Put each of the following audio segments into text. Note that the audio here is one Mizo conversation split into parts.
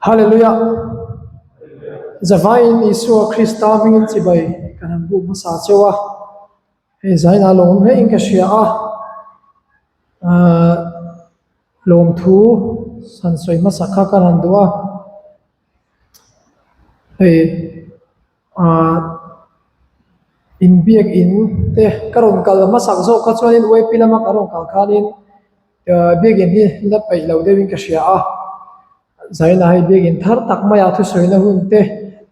Hallelujah! Zavaiin Isua Krista hmingin chibai kan han buk hmasa cheu a, hei zainah lawm hle in ka hria a, ahh lawmthu han sawi hmasa kha ka han duh a, hei ahh inbiak in te ka rawn kal hmasak zawk kha chuanin UAP lama ka rawn kal khanin Biakinn hi la peih lo deuhin ka hria a, Zaina hei biakinn thar tak maia thusawina hun te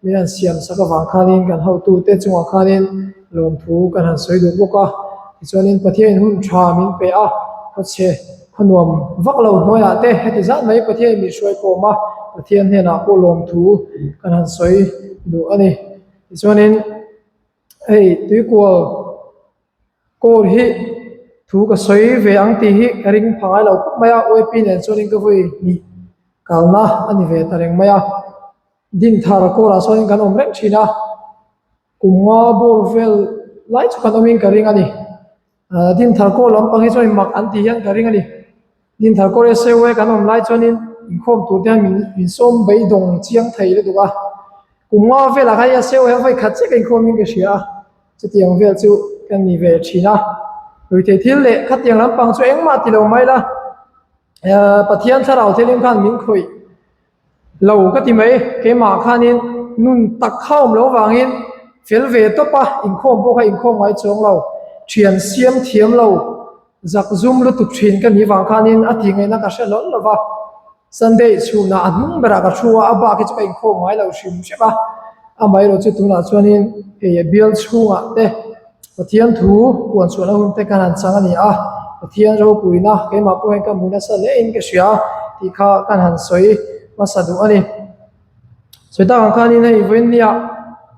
min han siam sak avang khanin kan hotute chungah khanin lawmthu kan han sawi duh bawk a, tichuanin Pathianin hun tha min pe a, khawchhe khaw nuam vak lo hnuaiah te heti zat mai Pathianin min hruai khawm a, Pathian hnenah pawh lawmthu kan han sawi duh a ni. Tichuanin hei tuikual. Kawl hi thu ka sawi ve ang tih hi ka ring pha ngai lo khawp mai a, UAP nen chuanin ka vawi hnih kalna a ni ve ta reng mai a. Dinthar kawlah sawn kan awm reng thin a, kum nga bawr vel lai chu kan awmin ka ring a ni. Dinthar kawl lampang hi chuan mak an tih hian ka ring a ni. Dinthar kawr SAOA kan awm lai chuanin inkhawm tur te hian min min sawm beidawng chiang thei lutuk a. Kum nga velah khan SAOA vawi khat chiah ka inkhawmin ka hria a. Chutiang vel chu ka ni ve thin a, ruihtheih thil leh khatiang lampang chu engmah ti lo mai la, Pathian thlarau thilin khan min khawih lo ka ti mai, keimah khanin nun tak kha awm lo vangin fel ve tawp a, inkhawm pawh kha inkhawm ngai chuang lo, thian siam thiam lo, zak zum lutuk thin ka nih vang khanin a tih ngaihna ka hre hlawl lo va. Sunday chhunah a hnung berah ka thu a, a bak hi chu ka inkhawm ngai lo hrim hrim a, amaherawh chu tunah chuanin hei bial chhungah te Pathian thu puan chhuahna hun te kan han chang a ni a, Pathian ropuina keimah pawh hian ka hmu nasa hle in ka hria tih kha kan han sawi hmasa duh a ni. Sawi tak ang khanin hei vawiinniah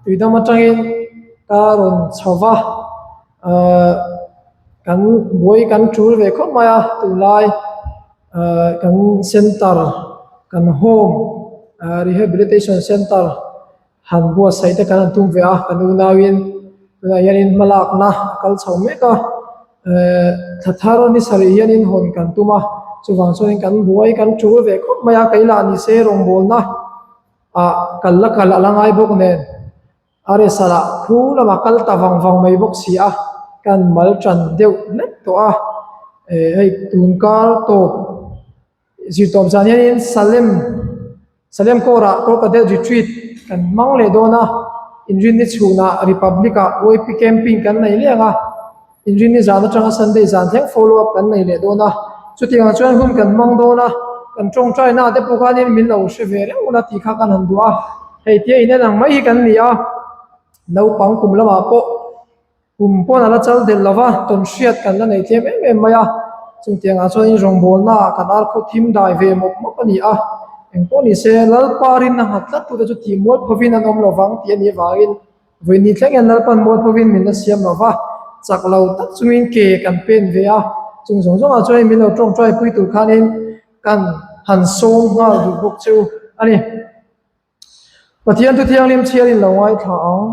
tuidam atangin ka rawn chho va, ahh kan buai kan tul ve khawp mai a tunlai. Ahh kan center kan home ahh rehabilitation center han buatsaih te kan han tum ve a kan unauin tunah hianin hmalakna a kal chho mek a ehh thla thar ni sarih hianin hawn kan tum a chuvang chuanin kan buai kan tul ve khawp mai a kei lah ni se rawngbawlna ah kal la kal a la ngai bawk nen. A resal ah khu lamah kal ta vang vang mai bawk si a, kan mal tan deuh hlek tawh a, eh hei tun kar tawp zirtawp zan hianin Salem Salem Corps-ah Crocodile Retreat kan hmang leh dawn a, Inrinni chhunah Republic ah UAP Camping kan nei leh ang a. Inrinni zan atanga Sunday zan thleng follow up kan nei leh dawn a, chutiangah chuan hun kan hmang dawn a, kan tawngtaina te pawh khanin min lo hre ve reng ula tih kha kan han duh a, hei tia inen ang mai hi kan ni a, naupang kum lamah pawh kum pawn a la chal delh lo va, tawn hriat kan la nei tlem em em mai a, chutiangah chuan rawngbawlna ah kan ar khaw thim dai ve mawp mawp a ni a, engpawh ni se Lalpa rinna nghat tlat tute chu tih mual phovin an awm lo vang tih a nih avangin Vawiin thleng hian Lalpan mualphovin min la siam lo va, chak lo tak chungin ke kan pen ve a, chung zawng zawngah chuan min lo tawngtai pui tur khanin kan han sawm nghal duh bawk che u a ni. Pathian thu thianghlim chhiarin lo ngaithla ang.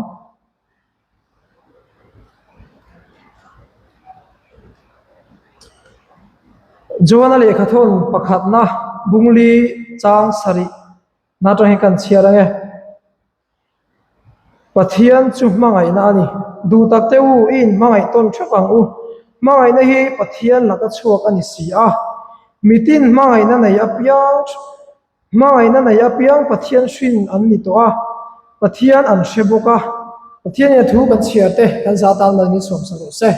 Johana lehkhathawn pakhatna bungli chang sarih na atang hian kan chhiar ang e. Pathian chu hmangaihna a ni. Duh tak te u, i inhmangaih tawn theuh ang u. Hmangaihna hi Pathian laka chhuak a ni si a. Mitin hmangaihna nei apiang hmangaihna nei apiang Pathian hrin an ni tawh a, Pathian an hre bawk a. Pathianin a thu kan chhiar te kan zah tan mal min sawmsak rawh se.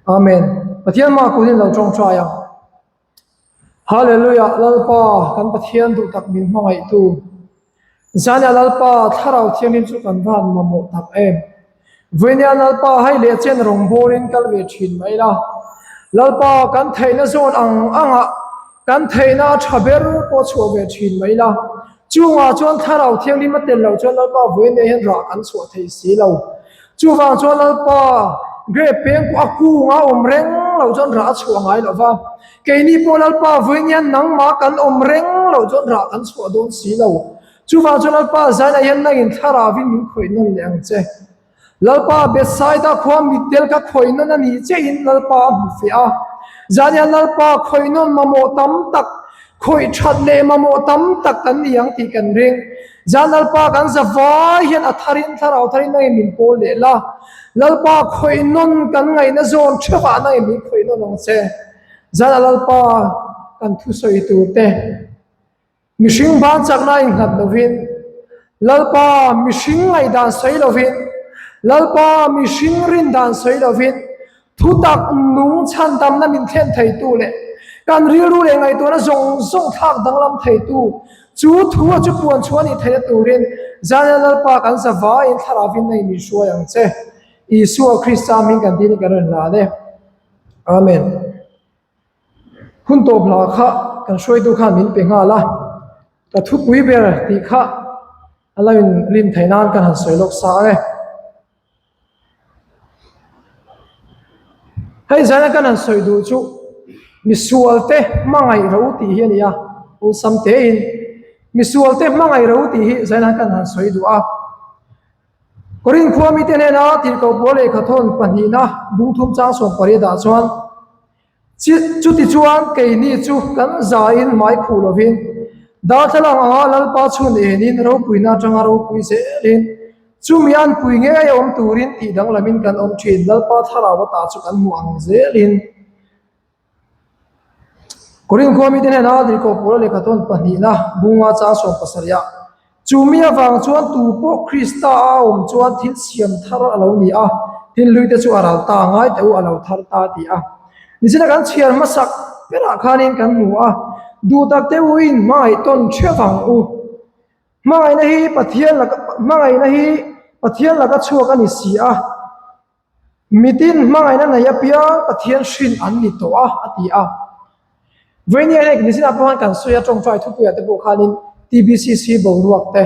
Amen. Pathian hma kunin lo tawngtai ang. Hallelujah Lalpa kan Pathian duh tak min hmangaihtu Zania Lalpa Thlarau Thianghlim chu kan van mamawh tak em Vawinia Lalpa hei leh chen rawngbawlin kal ve thin mai la Lalpa kan theihna zawn ang angah kan theihna a tha ber pawh chhuah ve thin mai la Chungah chuan Thlarau Thianghlim a tel loh chuan Lalpa vawinia hian rah kan chhuah thei si lo Chuvang chuan Lalpa grape peng pawh a kung a awm reng loh chuan rah a chhuah ngai lo va, keini pawh Lalpa vawiin hian nangmah kan awm reng loh chuan rah kan chhuah dawn si lo. Chuvang chuan Lalpa zainah hian nangin thlaravin min khawih nawn leh ang che. Lalpa Bethsaida khua mitdel ka khawih nawn a nih chiahin Lalpa a hmu feh a. Zan hian Lalpa khawih nawn mamawh tam tak. Khawih that leh mamawh tam tak kan ni ang tih kan ring. Zan Lalpa kan za vai hian a tharin thlarau tharin nangin min pawl leh la. Lalpa khawih nawn kan ngaihna zawn theuhah nangin min khawih nawn ang che. Zan a Lalpa kan thusawi tur te. Mihring ban chakna innghat lovin, Lalpa mihring ngaihdan sawi lovin, Lalpa mihring rindan sawi lovin, thutak nung chhandamna min thlen theitu leh kan rilru leh ngaihtuahna zawng zawng thlak danglam theitu chu thu a chu puan chhuah a nih theihna turin Zania Lalpa kan zavaiin thlarauin na in min hruai ang che. Isua Krista hming kan dinin kan rawn hlan e. Amen. Hun tawp hla kha kan hruaitu khan min pe nghal a, ka thupui ber tih kha a lo in rin theih nan kan han sawi lawk sa ang e. Hei zana kan han sawi duh chu misual te hmangaih ro tih hi a ni a, awlsam tein misual te hmangaih ro tih hi zana kan han sawi duh a. Korinth khua mite hnena tirhkoh pawl lehkha thawn pahnihna bungthum chang 18 ah chuan Chuti chuan keini chu kan zain hmai khuh lovin darthlalang anga Lalpa chhun enin ropuina atanga ropui zelin chumi an pui ngei a awm turin tih danglamin kan awm thin Lalpa thlarau ata chu kan hmu ang zelin. Korinth khua mite hnena Tirhkoh Paula lehkha tawn pahnihna bunga chang 17 ah, Chu mi avang chuan tu pawh Krista a awm chuan thil siam thar a lo ni a, thil hlui te chu a ral ta ngai teh u a lo thar ta ti a. Nichina kan chhiar hmasak berah khanin kan hmu a, duhtak te u in hmangaih tawn theuh ang u. Hmangaihna hi Pathian laka hmangaihna hi Pathian laka chhuak a ni si a. Mitin hmangaihna nei apiang Pathian hrin an ni tawh a, a ti a. Vawinia hei nizinah pawh khan kan sawi a, tawngtai thupuiah te pawh khanin TBCC boruak te,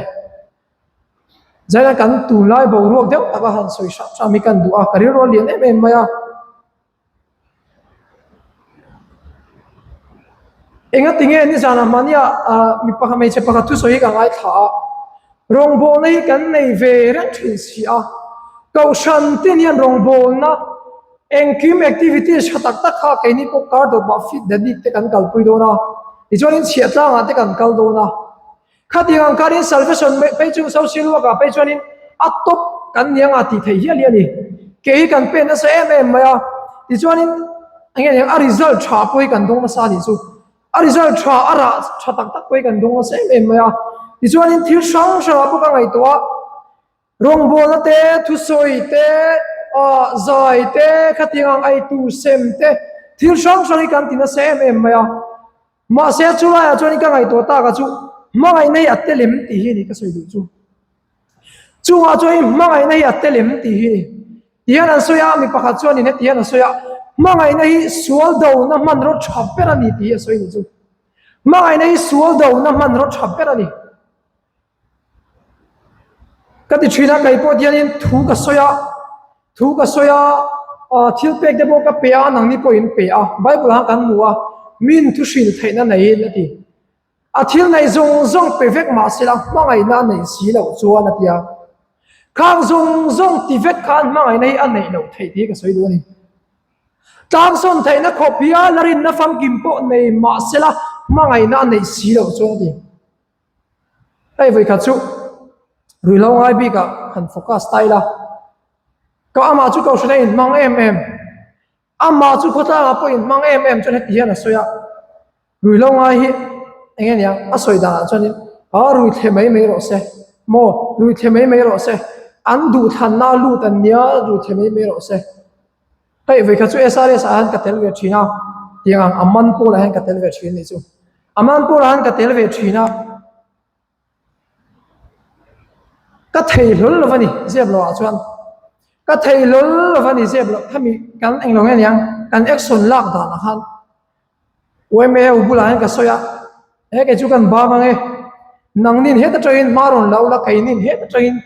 zaina kan tunlai boruak deuh taka han sawi hram hram hi kan duh a, ka rilru a lian em em mai a. Engati nge nizanah mahnia mi pakhat hmeichhe pakhat thusawi hi ka ngaithla a, rawngbawlna hi kan nei ve reng thin si a, kohhran te hian rawngbawlna engkim activities tha tak tak kha keini pawh kar dawpah fit the need te kan kalpui dawn a, tichuanin chhiahtlangah te kan kal dawn a. Khatiang ang khanin salvation phei chu social work ah phei chuanin a top kan ni anga tih theih hial hi a ni. Kei hi kan pen nasa em em mai a, tichuanin enge niang a result tha pawh hi kan dawng nasa a nih chu. A result tha a rah tha tak tak pawh hi kan dawng nasa em em mai a, tichuanin thil hrang hrangah pawh ka ngaihtuah a, rawngbawlna te, thusawi te, ah zai te, khatiang ang eitur sem te, thil hrang hrang hi kan ti nasa em em mai a. Mahse chu laiah chuan ka ngaihtuah tak a chu hmangaihna hi a tel em tih hi a ni ka sawi duh chu. Chungah chuan i hmangaihna hi a tel em tih hi a ni. Ti hian an sawi a, mi pakhat chuanin heti hian a sawi a, hmangaihna hi sual dona hmanraw tha ber a ni tih hi a sawi ni chu. Hmangaihna hi sual dona hmanraw tha ber a ni. Ka ti thin a, kei pawh hianin thu ka sawi a, thu ka sawi a, ah thil pek te pawh ka pe a, nangni pawh in pe a, Bible ah kan hmu a, min thu hrilh theihna neiin a ti. A thil neih zawng zawng pe vek mah sela hmangaihna a neih si loh chuan a ti a. Khang zawng zawng ti vek khan hmangaihna hi a neih loh theih tih hi ka sawi duh a ni. Tlangsawn theihna khawp hian a rinna famkim pawh nei mah sela hmangaihna a neih si loh chuan a ti. Hei vawikhat chu ruihhlo ngai bikah han focus ta ila, ka amah chu kohhran a inhmang em em, amah chu khawtlangah pawh inhmang em em chuan heti hian a sawi a, ruihhlo ngai hi eng nge nia a sawi danah chuanin ah rui thle mai mai rawh se maw rui thle mai mai rawh se an duhthlanna lut an nia rui thle mai mai rawh se. Hei vawikhat chu SRS ah hian ka tel ve thin a, tiang ang a man pawlah hian ka tel ve thin anih chu. A man pawlah hian ka tel ve thin a, ka thei hlawl lo a ni zep loh ah chuan, ka thei hlawl lo a ni zep loh khami kan englo nge niang kan action lak dan ah khan YMA ho bulah hian ka sawi a, he kei chu kan bang ang e, nangnin heta tangin hma rawn la ula keinin heta tangin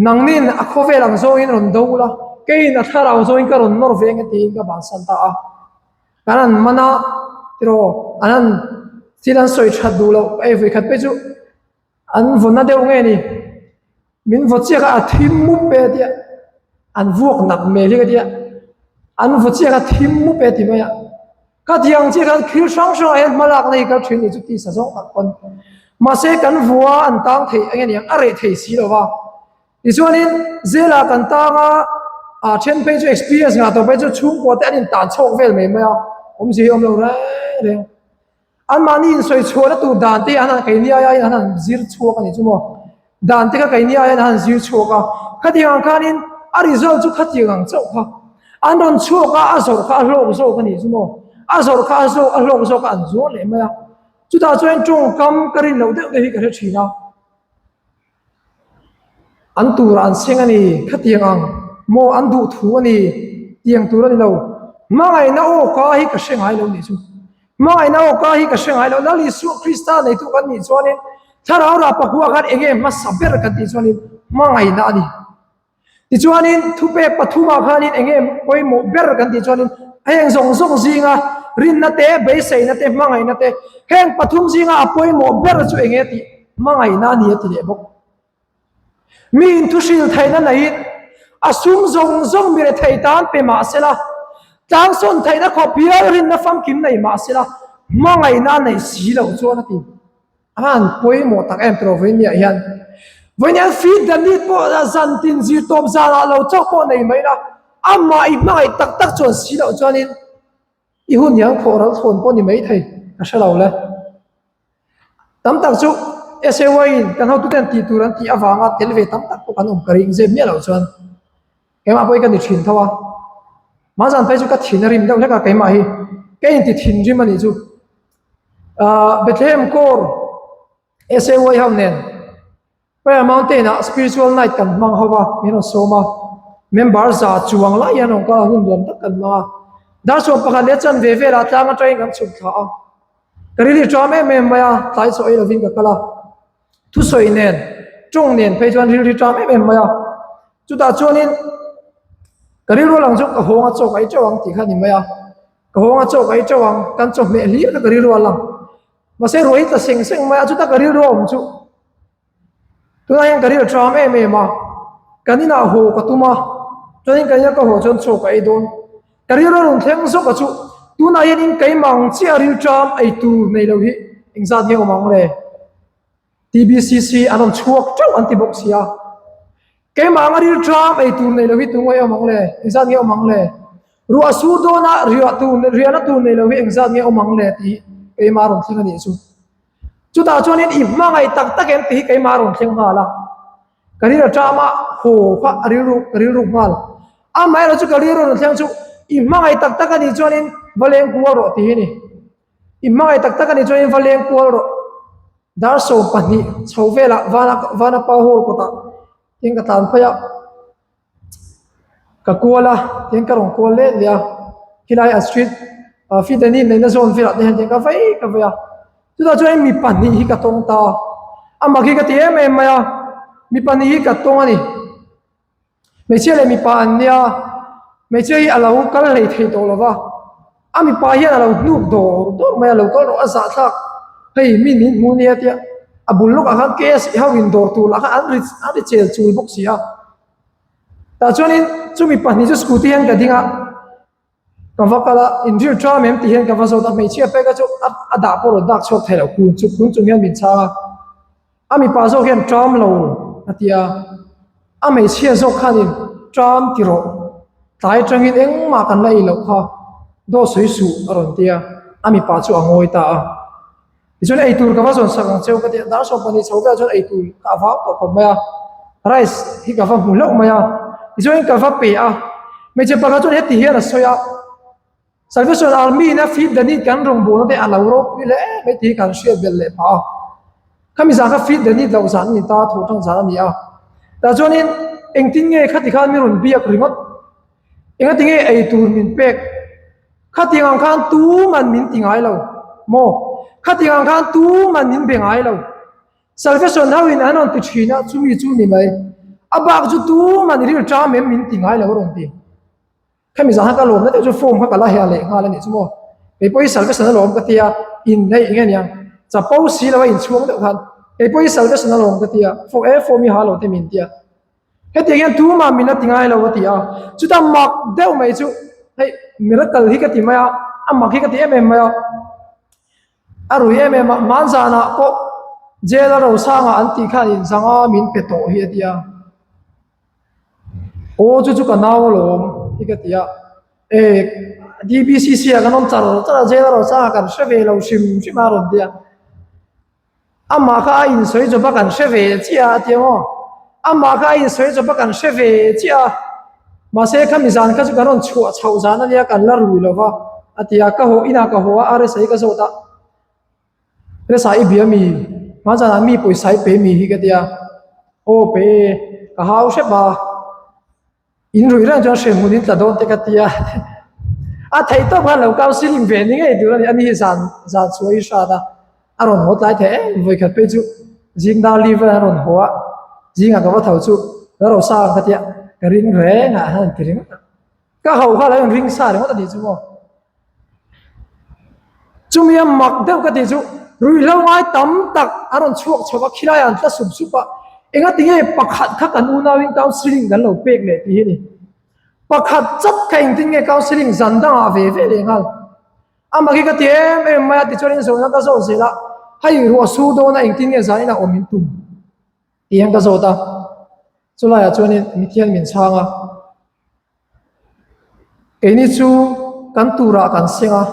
nangnin a khawvel ang zawngin rawn do ula keiin a thlarau zawngin ka rawn nawr ve ang e tiin ka bansan ta a, kan han man a tiraw an han thil an sawi that duh loh ei vawikhat phei chu an vaw na deuh nge ni min vaw chiak a a thim mup e tia an vuak nat hmel hi ka tia an vaw chiak a thim mup e ti mai a. Khatiang chiah khan thil hrang hrangah hian hmalakna hi kal thin ni chu tisa zawng tak pawn. Mahse kan vua an tang thei eng aniang a reh thei si lo va. Tichuanin zela kan tang a, a then phei chu experience ngah tawh phei chu chhungkua te an intan chhawk vel mai mai a, awmzia hi a awm lo reng reng. Anmahni insawi chhuahna tur dan te an han keini aiin an han zir chhuak a nih chu maw? Dan te kha keini aiin an han zir chhuak a, khatiang ang khanin a result chu khatiang ang chauh kha an rawn chhuak a, a zawrh kha a hlawk zawk a nih chu maw? A zawrh kha a zawk a hlawk zawk a an zuar leh mai a, chutah chuan tawngkam ka rin loh deuh deuh hi ka hre thin a. An turah an seng a ni, khatiang ang maw an duh thu a ni, tiang tur a ni lo. Hmangaihna aw ka hi ka hre ngai lo nih chu. Hmangaihna aw ka hi ka hre ngai lo. Lal Isua Krista neitu kan nih chuanin Thlarau rah pakua khan eng nge hmasa ber kan tih chuanin hmangaihna a ni. Tichuanin thupek pathumah khanin eng nge pawimawh ber kan tih chuanin heng zawng zawng zinga rinna te, beiseina te, hmangaihna te, heng pathum zinga a pawimawh ber chu eng nge tih hmangaihna a ni a ti leh bawk. Miin thuhril theihna neiin a sum zawng zawng mi rethei tan pe mah sela, tlangsawn theihna khawp hial rinna famkim nei mah sela, hmangaihna a neih si loh chuan a ti. A han pawimawh tak em tawh vawinia hian vawinia feed the need pawh zan tin zir tawp zanah lo chauh pawh nei mai la amah i hmangaih tak tak chuan si loh chuanin i hun hian khawh ral thawn pawh ni mai thei ka hre lo le tam tak chu SAY in kan hotuten tih tur an tih avanga tel ve tam tak pawh kan awm ka ring zep miah loh chuan keimah pawh hi ka ni thin tho a mahzan phei chu ka thin a rim deuh hlek a keimah hi ka inti thinrim a nih chu. Ahh Bethlehem Corps SAY ho nen Prayer Mountain ah Spiritual Night kan hmang ho va, min rawn sawm a, member za chuang lai hian rawn kal a, hun nuam tak kan hmang a. Darsuam pakhat leh chanve velah tlang atangin kan chhuk thla a, ka rilri ṭam em em mai a, tlai chaw ei lovin ka kal a, thusawi nen, ṭawng nen phei chuan rilri ṭam em em mai a, chutah chuanin ka rilru lang chu ka hawng a chaw ka ei ṭeuh ang tih kha a ni mai a. Ka hawng a chaw ka ei teuh ang, kan chawhmeh hlir kha ka rilru a lang. Mahse ruah hi tla seng seng mai a, chuta ka rilru a awm chu. Tunah hian ka rilru ṭam em em a, kan inah haw ka tum a, chuanin kan ina ka haw chuan chaw ka ei dawn. Ka rilru a rawn thleng zawk a chu, tunah hianin keimah ang chiah ril ṭam ei tur nei lo hi engzat nge awm ang le? TBCC an rawn chhuak teuh an ti bawk si a, keimah anga ril ṭam ei tur nei lo hi tunge awm ang le? Engzat nge awm ang le? Ruah sur dawna riah tur riahna tur nei lo hi engzat nge awm ang le tih hi keimah a rawn thleng a nih chu. Chutah chuanin i hmangaih tak tak em tih hi keimah a rawn thleng nghal a, ka ril a ṭam a, haw kha a rilru ka rilru nghal. Amaherawhchu chu ka rilru rawn thleng chu i hmangaih tak tak a nih chuanin va leng kual rawh tih hi a ni. I hmangaih tak tak a nih chuanin va leng kual rawh. Dar 20 chho velah vana vana pa hall kawtah tin ka tlan phei a, ka kual a, tin ka rawn kual let leh a, khilai a street ah feed and eat neihna zawn velah te hian tin ka vei ka vei a, chutah chuan mi pahnih hi ka tawng ta a, a mak hi ka ti em em mai a, mi pahnih hi ka tawng a ni. Hmeichhia leh mipa an nia, hmeichhia hi a lo kal hlei thei tawh lo va, a mipa hian a lo hnuk dawr dawr mai a, lo kal rawh a zahthlak hei mi min hmu nia tia a bul lawkah khan KS ho in dawr tur lah khan an ri an ri chel chul bawk si a, tah chuanin chumi pahnih chu scooty hian ka ding a. Ka va kal a, inril ṭam em tih hian ka va zawt a, hmeichhia peka chu a a dah pawh rawn dak chhuak thei lo, kun chu kun chung hian min chhang a, a mipa zawk hian ṭam lo a ti a, a hmeichhia zawk khanin ṭam ti rawh, tlai aṭangin engmah kan la ei loh kha, daw sawi suh a rawn ti a, a mipa chu a ngawi ta a. Tichuan eitur ka va zawn sak ang cheu ka ti a, dar 12 chho velah chuan eitur ka a vang tawh khawp mai a, rice hi ka va hmu hlauh mai a, tichuan ka va pe a, hmeichhe pakhat chuan heti hian a sawi a, Salvation Army in a feed the need kan rawngbawlna te a lo ropui hle mai tih hi kan hriat belh leh phah a, khami zan kha feed the need loh zan a ni ta, thawh tang zan a ni a, tah chuanin engtin nge khati khan mi rawn biak ringawt, engati nge eitur min pek. Khatiang ang khan tuman min ti ngai lo maw? Khatiang ang khan tuman min be ngai lo. Salvation ho in an rawn ti thin a, chumi chu ni mai. A bak chu tuman ril ṭam em min ti ngai lo a rawn ti. Khami zan kha ka lawmna deuh chu form kha ka la heh leh nghal a nih chu maw? Kei pawh hi salvation a lawm ka ti a, in hei eng aniang chapo si lo a inchhuang deuh khan kei pawh hi salvation a lawm ka ti a, e form hi ha lo te min ti a. Hetiang hian tumah min la ti ngai lo a ti a, chutah mak deuh mai chu hei miracle hi ka ti mai a. A mak hi ka ti em em mai a. A rui em em a, hmanzanah pawh jail a rosanga an tih khan inzanga min pe tawh hi a ti a. Aw chu chu ka nau alawm hi ka ti a. E DBCC ah kan awm char char a, jail a rosanga kan hre ve lo hrim hrim a a rawn ti a. Amah kha a insawi chawp a kan hre ve chiah a ti maw? Amah kha a insawi chawp a kan hre ve chiah a, mahse khami zan kha chu kan rawn chhuah chhoh zan a nia kan la rui lo va a ti a, ka haw inah ka haw a RSA ka zawt a, RSA i bia mi hmanzanah mi pawisa i pe mi hi ka ti a, aw pe e ka hau hrep a. In ruih reng chuan hrehmun in tla dawn te ka ti a, a theih tawp khan lo counselling ve ni ngei tur a ni, ani hi zan zan chhuah i hrat a, a rawn haw tlai thei em vawikhat phei chu zing dar li vel an rawn haw a, zingah ka va tho chu la ro sa ang ka ti a, ka ring reng ah han ti ringawt a, ka ho kha lo in ring sa ringawt a nih chu maw. Chumi a mak deuh ka tih chu ruihhlo ngai tam tak a rawn chhuak chho a, khilaiah an tla sup sup a, engati nge pakhat kha kan unauin counselling kan lo pek leh tih hi a ni. Pakhat chauh kha engtin nge counselling zan dangah ve ve leh nghal. A mak hi ka ti em em mai a, tichuanin zawhna ka zawh zel a, hei ruah sur dawna engtin nge zan inah awm in tum tih hian ka zawt a, chulaiah chuanin mithian min chhang a. Keini chu kan turah kan seng a,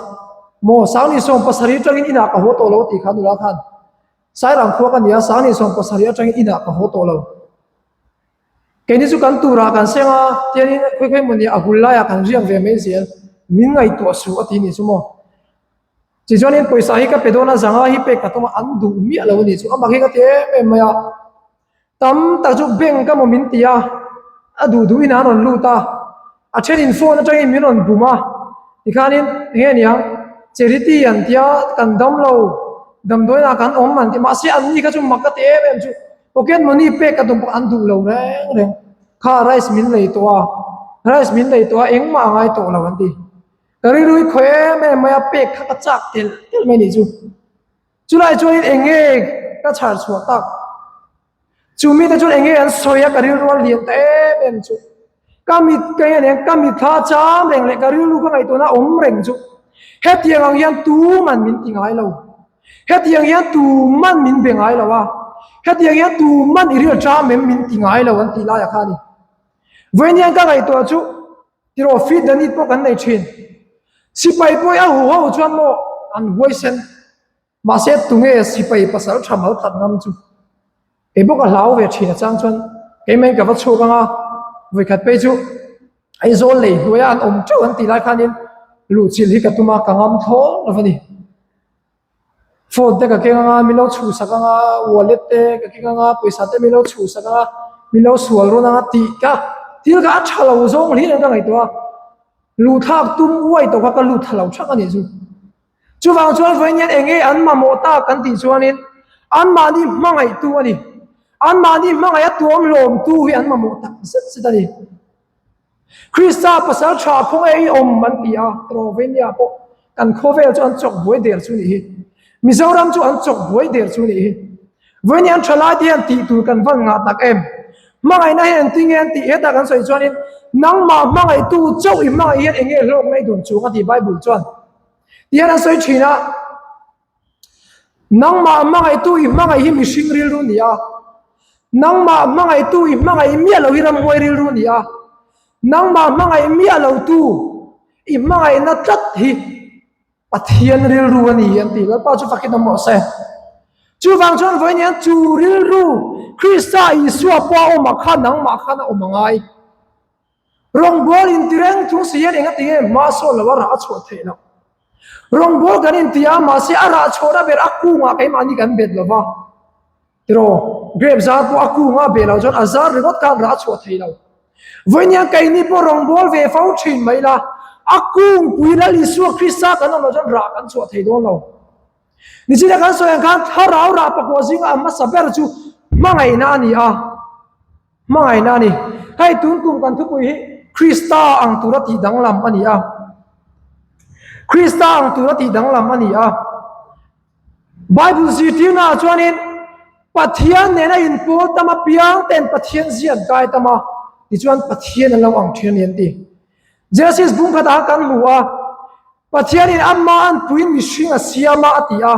maw Sangni 70 atangin inah ka haw tawh lo tih kha nula khan Sairang khua ka ni a, Sangni 70 atangin inah ka haw tawh lo. Keini chu kan turah kan seng a, tiangin khawi khawi mawni a hul laiah kan riak ve mai zel, min ngaihtuah suh a ti nih chu maw. Tichuanin pawisa hi ka pe dawn a, zanga hi pek ka tum a, an duh miah lo a nih chu, amah hi ka ti em em mai a. Tam tak chu bank emaw min ti a, a duh duhin an rawn lut a, a thenin phone atangin min rawn bum a, tikhanin eng nge niang charity an tia kan dam lo, damdawiinah kan awm an ti, mahse an ni kha chu mak ka ti em em chu pocket money pek ka tum pawh an duh lo reng reng, kha rice min lei tawh a, rice min lei tawh a engmah a ngai tawh lo an ti, ka rilru hi khawi em em mai a pek kha ka chak telh telh mai a nih chu. Chulai chuanin eng nge ka chhar chhuah tak? Chu mite chuan eng nge an sawi a ka rilru a lian ta em em chu. Ka mit ka hian eng ka mit thla cham reng leh ka rilru ka ngaihtuahna awm reng chu. Hetiang ang hian tuman min ti ngai lo. Hetiang hian tuman min be ngai lo a. Hetiang hian tuman i ril ṭam em min ti ngai lo an tih laiah kha a ni. Vawiin hian ka ngaihtuah chu tiraw feed the need pawh kan nei ṭhin. Sipai pawh hi a huho chuan maw an huaisen. Mahse tunge sipai pasal tha mal khat ngam chu? Kei bawk a hlau ve thin a chang chuan keimah in ka va chhuk anga vawikhat phei chu Aizawl lei hnuaia an awm teuh an tih lai khanin luhchilh hi ka tum a, ka ngam thlawl lo a ni. Phone te ka keng anga min lo chhuhsak anga wallet te ka keng anga pawisa te min lo chhuhsak anga min lo sual rawn anga tih ka thil kha a tha lo zawng hlir ang ka ngaihtuah a, luhthlak tum uai tawh kha ka lut thla lo thak a nih chu. Chuvang chuan vawiin hian eng nge an mamawh tak kan tih chuanin anmahni hmangaihtu a ni. Anmahni hmangaih a tuam hlawmtu hi an mamawh tak zet zet a ni. Krista pasal tha khaw nge i awm an ti a, Trovenia pawh kan khawvel chu an chawk buai der chu nih hi. Mizoram chu an chawk buai der chu nih hi. Vawiin an tha lai te hian tih tur kan van ngah tak em. Hmangaihna hi engtin nge an tih hetah kan sawi chuanin nangmah hmangaihtu chauh i hmangaih hian eng nge hlawkna i dawn chuang a ti Bible chuan. Tihian an sawi thin a. Nangmah hmangaihtu i hmangaih hi mihring rilru ni a, nangmah hmangaihtu i hmangaih miah lo hi ramhuai rilru ni a, nangmah hmangaih miah lotu i hmangaihna tlat hi Pathian rilru a ni an ti. Lalpa chu fakin awm rawh se. Chuvang chuan vawiin hian chu rilru Krista Isua pawh a awmah khan nangmah khan a awm a ngai. Rawngbâwl intireng chung si hian engati nge hma sawn lo a rah a chhuah theih loh? Rawngbâwl kan inti a, mahse a rah chhuahna ber a kungah keimahni kan bet lo va. Tiraw, grape zar pawh a kungah a beh loh chuan a zar ringawt khan rah a chhuah thei lo. Vawiin hian keini pawh rawngbâwl ve fo thin mai la, a kungpui Lal Isua Krista kan awm loh chuan rah kan chhuah thei dawn lo. Nichina kan sawi ang khan thlarau rah pakua zinga a hmasa ber chu hmangaihna a ni a. Hmangaihna a ni. Hei tun kum kan thupui hi Krista ang tura tih danglam a ni a. Krista ang tura tih danglam a ni a. Bible zirtirna ah chuanin Pathian nena inpawl tam apiang ten Pathian ziat kai tam a, tichuan Pathian an lo ang thin a ni an ti. Genesis bung khatah khan kan hmu a. Pathianin ama anpuiin mihring a siam a a ti a.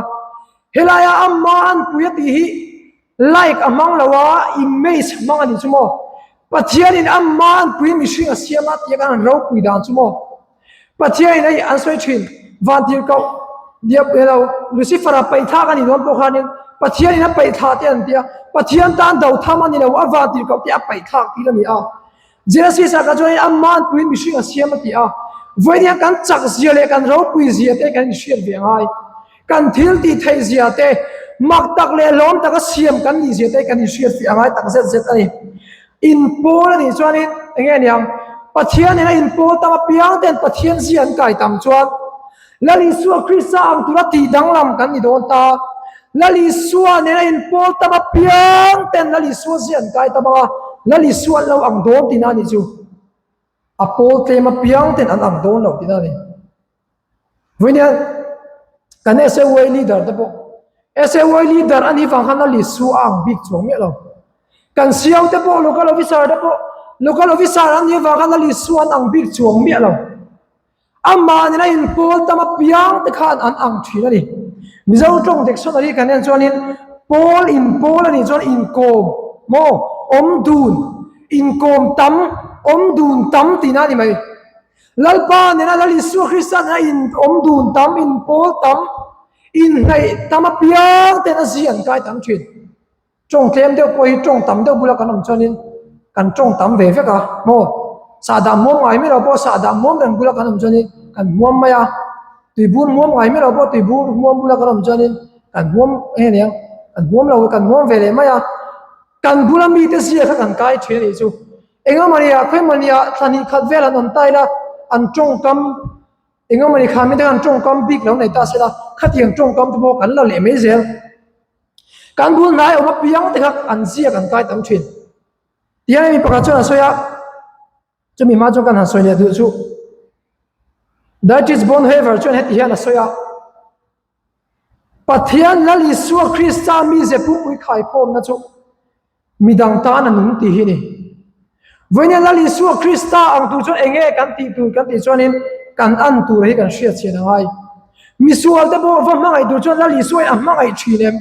Helaia ama anpui a tih hi like a hmang lo a, image a hmang a nih chu maw? Pathianin ama anpuiin mihring a siam a tih a kan han ropui dan chu maw? Pathianin hei an sawi thin, Vantirhkoh diak elo Lucifer-a paihthlak a nih dawn pawh khanin Pathianin a paihthlah te an ti a, Pathian tan do tham a ni lo, a vantirhkoh te a paihthlak tir a ni a. Genesis-ah kha chuanin ama anpuiin mihring a siam a ti a, vawiin hian kan chak zia leh kan ropui zia te kan inhriat ve angai. Kan thil tih theih zia te, mak tak leh hlawm taka siam kan nih zia te kan inhriat ve angai tak zet zet a ni. Inpawl a nih chuanin eng nge niang? Pathianin a inpawl tam apiang ten Pathian zia an kai tam chuan Lal Isua Krista ang tura tih danglam kan ni dawn ta. Lal Isua nena inpawl tam apiang ten Lal Isua zia an kai tam ang a, Lal Isua an lo ang dawn tihna a nih chu. A pawl tlem apiang ten an ang dawn lo tihna a ni. Vawiin kan SAY leader te pawh SAY leader a nih vang khan Lal Isua a ang bik chuang miah lo. Kan siau te pawh local officer te pawh local officer an nih vang khan Lal Isua an ang bik chuang miah lo. Amah nena inpawl tam apiang te khan an ang thin a ni. Mizo tawng dictionary kan en chuanin pawl inpawl a nih chuan inkawm maw awm dun, inkawm tam, awm dun tam tihna a ni mai. Lalpa nena Lal Isua Krista nena in awm dun tam, inpawl tam, inhnaih tam apiang ten a zi an kai tam thin. Tawng tlem deuh pawh hi tawng tam deuh bula kan awm chuanin kan tawng tam ve vek a maw? Sahdah muam ngai miah lo pawh sahdah muam reng bula kan awm chuanin kan muam mai a, tuibur muam ngai miah lo pawh tuibur muam bula kan awm chuanin kan muam eng aniang kan muam lo kan muam ve leh mai a, kan bula mite zia kha kan kai thin a nih chu. Engamawni ah khawiamawni ah thla hnih khat vel an awm ta ila an tawngkam engamawni kha mite khan tawngkam bik lo nei ta sela khatiang tawngkam te pawh kan la leh mai zel. Kan bul hnai awm apiang te kha an ziak an kai tam thin. Tiang mi pakhat chuan a sawi a, chumi hma chuan kan han sawi leh duh chu. Dietrich Bonhoeffer chuan heti hian a sawi a, Pathian Lal Isua Krista mize pumpui khaikhawmna chu Midang tan a nung tih hi ni. Vawiin Lal Isua Krista ang tur chuan enge kan tih tur kan tih chuanin kan an tur hi kan hriat chian a ngai. Misual te pawh va hmangaih tur chuan Lal Isua in a hmangaih thin em?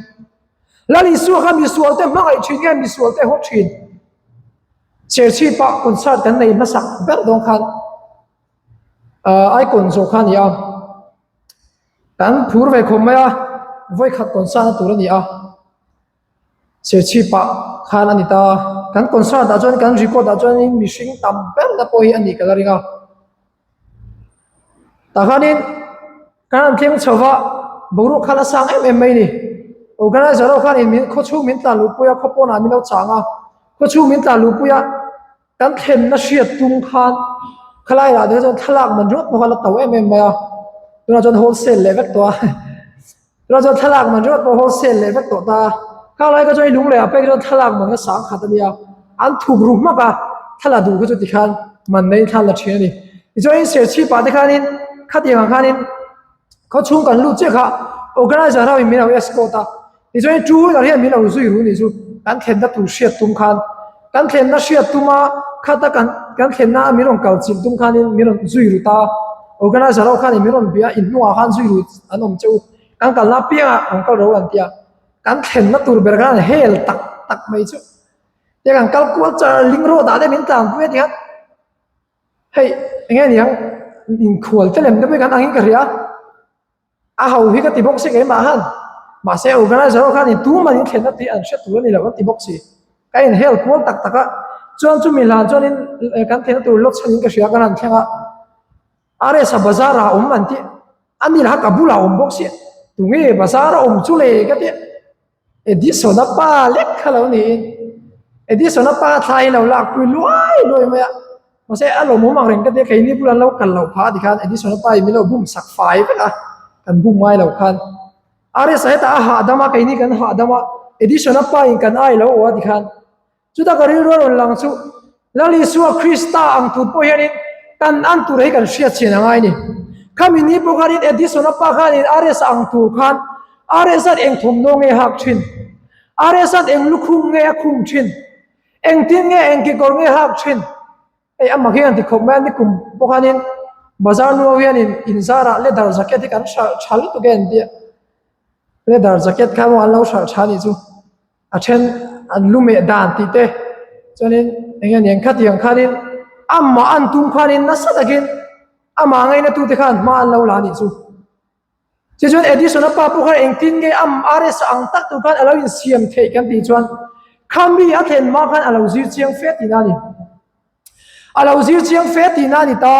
Lal Isua kha misual te hmangaih thin nge misual te haw thin? Serchhip-ah concert kan nei hmasak ber dawn khan icon zawh kha a ni a, kan phur ve khawp mai a, vawikhat concert na tur a ni a. Serchhipah khan a ni ta. Kan concert ah chuan kan record ah chuanin mihring tam ber na pawh hi a nih ka la ring a. Tah khanin kan han thleng chho va, boruak khan a sang em em mai a ni. Organizer ho khanin min khawchhung min tlan luhpui a, khaw pawnah min lo chang a, khawchhung min tlan luhpui a. Kan thlenna hriat tum khan khalai lah te chuan thlalak man ringawt pawh kha la to em em mai a, tunah chuan wholesale leh vek tawh a, tunah chuan thlalak man ringawt pawh wholesale leh vek tawh ta a, khalai kha chuan i lung leh ah pek chuan thlalak man kha sang khat a nia, an thuk ru hmak a, thla la duh kha chu tikhan man neiin thla an la thin a ni. Tichuan serchhip ah te khanin khatiang ah khanin Khaw chhung kan lut chiah kha organizer ho in min lo escort a, tichuan two wheeler hian min lo zui ru nih chu kan thlenna tur hriat tum khan kan thlenna hriat tuma khata kan kan thlenna a min rawn kal chilh tum khanin min rawn zui ru ta, organizer ho khanin min rawn bia in hnungah khan zui ru an awm che u, kan kalna apiangah rawn kal ro an ti a, kan thlenna tur ber khan hel tak tak mai chu tia kan kal kual char ling road ah te min tlanpui a ti khan. Hei eng nge niang inkhual te lem te pawh hi kan angin ka hria a ho hi ka ti bawk si keimah han mahse organizer ho khan in tuman in thlenna tih an hre tur a ni lo an ti bawk si ka in hel kual tak tak a chuan chumi hlan chuan in kan thlenna tur lawk chhan in ka hria kan han thleng a RS-a bazar ah a awm an tih a ni lah ka bulah a awm bawk si tunge bazar a awm chu le ka ti. Edison-a pa lek kha lo niin Edison-a pa thla hi lo lakpui luai luai mai a, mahse a lawmawm ang reng ka tia keini bulah an lo kal loh phah a tikhan Edison-a pa in min lo bum sak fai vek a, kan bum ngai lo khan RS-a hetah a hahdam a keini kan hahdam a, Edison-a pa in kan ai lo aw a tikhan. Chuta ka rilru a rawn lang chu Lal Isua Krista ang tur pawh hianin kan an tur hi kan hriat chhin a ngai ni. Khami ni pawh khanin Edison-a pa khanin RS ang tur khan RS-a'n eng thawmhnaw nge hak thin? RS-a'n eng lukhum nge a khum thin? Engtin nge eng kekawr nge hak thin? Hei amah khi an ti khawp mai a, nikum pawh khanin. Bazar nu ho hianin inzarah leather jacket hi kan hralh tha lutuk e an tia. Leather jacket kha maw an lo hralh tha anih chu. A then an lu meh dan tih te chuanin eng nge niang khatiang khanin amah an tum khanin nasa takin amah ngaina tute khan hma an lo la anih chu. Tichuan Edison-a pa pawh khan engtin nge am RS ang tak tur khan a lo insiam theih kan tih chuan khami a thlen hma khan a lo zir chiang fe tihna a ni. A lo zir chiang fe tihna a ni ta.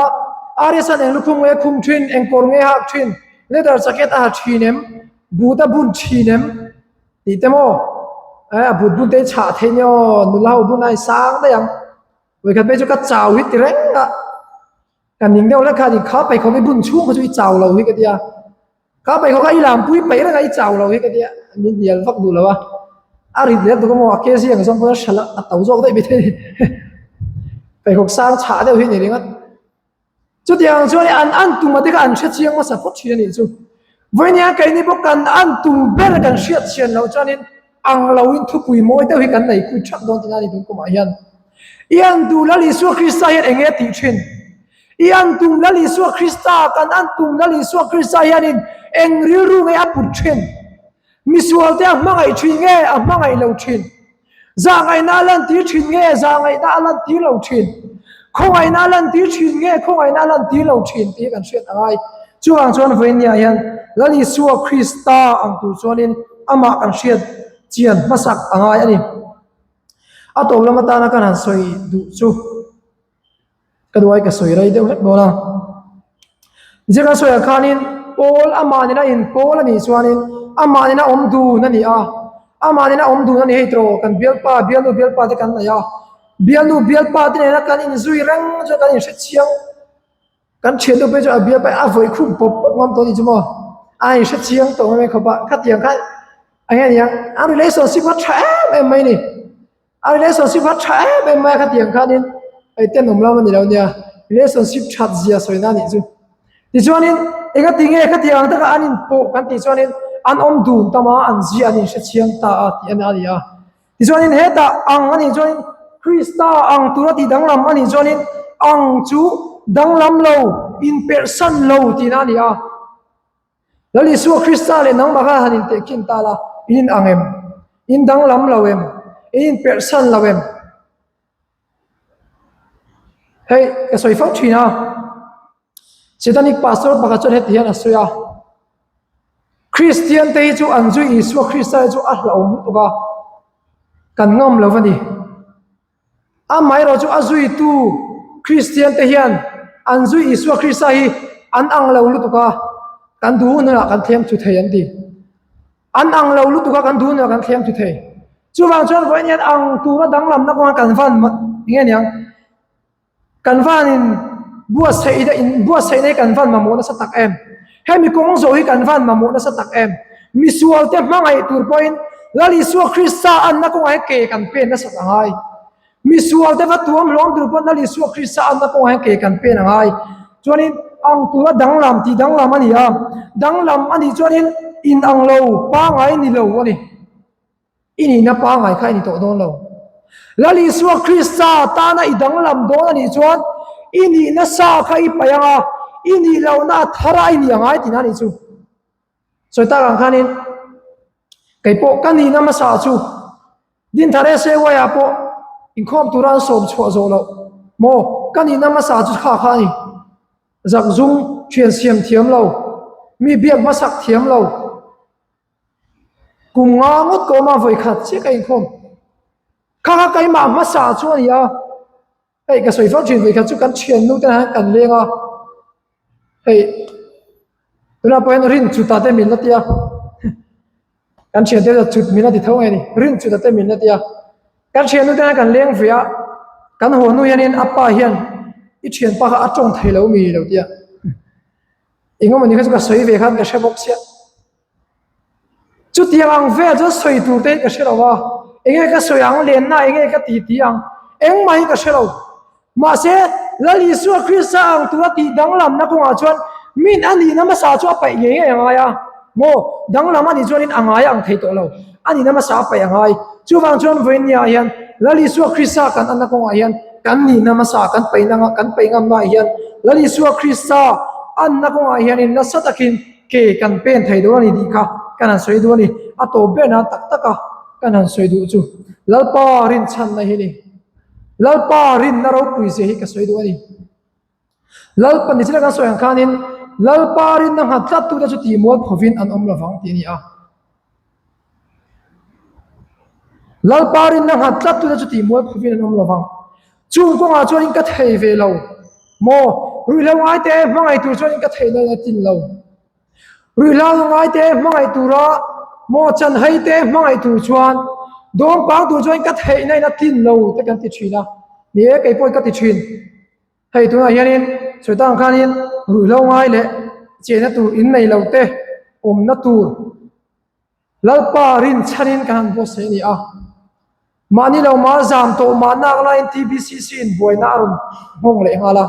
RS-a'n eng lukhum nge khum thin, eng kawr nge hak thin, leather jacket a ha thin em, boot a bun thin em tih te maw? A boot bun te hi chhah theih nia aw, nula ho bun a insang daih ang. Vawikhat phei chu ka chau hi ti reng a, ka ning deuh hlek kha ni kha pheikhawk i bun chhung kha chu i chau lo hi ka tia, kha pheikhawk kha i lampui peih reng a i chau lo hi ka tia, min hnial vak duh lo a, a rit leh tuk a maw a ke ziang zawng pawn a hralh a, a to zawk daih mai thei a ni, pheikhawk sang chhah deuh hi a ni ringawt. Chutiang chuan an an tum a te kha an hre chiang hmasa phawt thin a nih chu. Vawinia keini bawk kan an tum ber kan hriat chian loh chuanin ang loin thupui mawi deuh hi kan nei pui thak dawn tihna a ni tun kumah hian. I an duh Lal Isua Krista hian eng nge tih thin? I an tum Lal Isua Krista, kan an tum Lal Isua Krista hianin eng rilru nge a put thin? Misual te a hmangaih thin nge a hmangaih lo thin? Zahngaihna a lantir thin nge zahngaihna a lantir lo thin? Khawngaihna a lantir thin nge khawngaihna a lantir lo thin tih hi kan hriat a ngai. Chuvang chuan vawinia hian Lal Isua Krista ang tur chuanin amah kan hriat chian hmasak a ngai a ni. A tawp lam atana kan han sawi duh chu. Ka duai ka sawi rei deuh hlek dawn a. Zir kan sawiah khanin pawl amah nena in pawl a nih chuanin amah nena awm dun a ni a. Amah nena awm dun a ni hei tawh kan bialpa bialnu bialpa te kan nei a. Bialnu bialpa te nena kan inzui reng chuan kan inhre chiang. Kan thiannu phei chuan a bialpa a vawih khum pawp pawp ngam tawh a nih chu maw. A inhre chiang tawh mai khawp a. Khatiang khan eng nge niang an relationship kha tha em em mai a ni. A relationship kha tha em em mai a khatiang khanin hei tenawm lam a ni lo nia, relationship that zia sawi na anih chu. Tichuanin engati nge khatiang ang taka an inpawh kan tih chuanin an awm dun tam a, an zia an inhre chiang ta a tih a ni a. Tichuanin hetah ang a nih chuanin Krista ang tura tih danglam a nih chuanin ang chu danglam lo, inperhsan lo tihna a ni a. Lal Isua Krista leh nangmah kha han intehkhin ta la, in in ang em? In danglam lo em? In inperhsan lo em? Hei, ka sawi fo thin a, Satanic pastor pakhat chuan heti hian a sawi a, Kristian te hi chu an zui Isua Krista hi chu a hlauhawm lutuk a, kan ngam lo a ni. Amaherawh chu a zuitu Kristian te hian an zui Isua Krista hi an ang lo lutuk a, kan duh hun hunah kan thlem thu thei an ti. An ang lo lutuk a, kan duh hunah kan thlem thu thei. Chuvang chuan vawiin hian ang tura danglamna kawngah kan van eng nge niang? Kan vanin buatsaih in buatsaihna hi kan van mamawh nasa tak em? Hemi kawng zawh hi kan van mamawh nasa tak em? Misual te hmangaih tur pawhin Lal Isua Krista anna kawngah hian ke kan pen nasat a ngai. Misual te va tuam hlawm tur pawhin Lal Isua Krista anna kawngah hian ke kan pen a ngai. Chuanin ang tura danglam tih danglam a ni a, danglam a nih chuanin inang lo pangai ni lo a ni. I nihna pangai kha i ni tawh dawn lo. Lal Isua Krista tana i danglam dawn a nih chuan i nihna sa kha i paih ang a, i nih lohna a thar a i nih angai tihna a nih chu. Sawi tak ang khanin kei pawh ka nihna hmasa chu Dinthar SAY ah pawh inkhawm tura an sawm chhuah zawh loh maw ka nihna hmasa chu kha kha a ni. Zakzum thian siam thiam lo, mi biak hmasak thiam lo, Kum nga ngawt ka awm a, vawi khat chiah ka inkhawm. Kha kha keimah hmasa chu a ni a, hei ka sawi fo thin vawi khat chu kan thiannu te hian kan leng a, hei tunah pawh hian rin chuta te min la ti a, kan thiante chu chut min la ti tho nge ni, rin chuta te min la ti a, kan thiannu te hian kan leng ve a, kan haw hnu hianin a pa hian i thianpa kha a tawng thei lo mi lo ti a, engemaw ni kha chu ka sawi ve khan ka hre bawk chiah. Chutiang ang vel chuan sawi tur te hi ka hre lo a, enge ka sawi ang, lenna enge ka ti ti ang, engmah hi ka hre lo. Mahse, Lal Isua Krista ang tura tih danglamna kawngah chuan min a nihna hmasa chu a paih ngei ngei a ngai a, maw danglam a nih chuanin a ngai ang thei tawh lo, a nihna hmasa a paih a ngai. Chuvang chuan vawinia hian Lal Isua Krista kan anna kawngah hian kan nihna hmasa kan paih nanga kan paih ngamnaah hian. Lal Isua Krista anna kawngah hianin nasa takin ke kan pen thei dawn a ni tih kha kan han sawi duh a ni. A tawp ber nan tak taka kan han sawi duh chu Lalpa rinchhanna hi a ni. Lalpa rinna ropui zia hi ka sawi duh a ni. Lalpa nichina kan sawi ang khanin Lalpa rinna nghat tlat tute chu tihmual phovin an awm lovang tih a ni a. Lalpa rinna nghat tlat tute chu tihmual phovin an awm lovang. Chung kawngah chuanin ka thei ve lo maw? Ruihhlo ngaite hmangaih tur chuanin ka theihna in a tin lo. Ruihhlo ngaite hmangaih tura maw chanhai te hmangaih tur chuan dawngpang tur chuan ka theihna in a tlin lo te kan ti thin a. Ni e, kei pawhin ka ti thin. Hei tunah hianin sawi tak ang khanin ruihhlo ngai leh chenna tur in nei lo te awmna tur Lalpa rinchhanin kan han buatsaih a ni a. Mahni lo mah zam tawh mah nak laiin TBCC in buaina a rawn nghawng leh nghal a.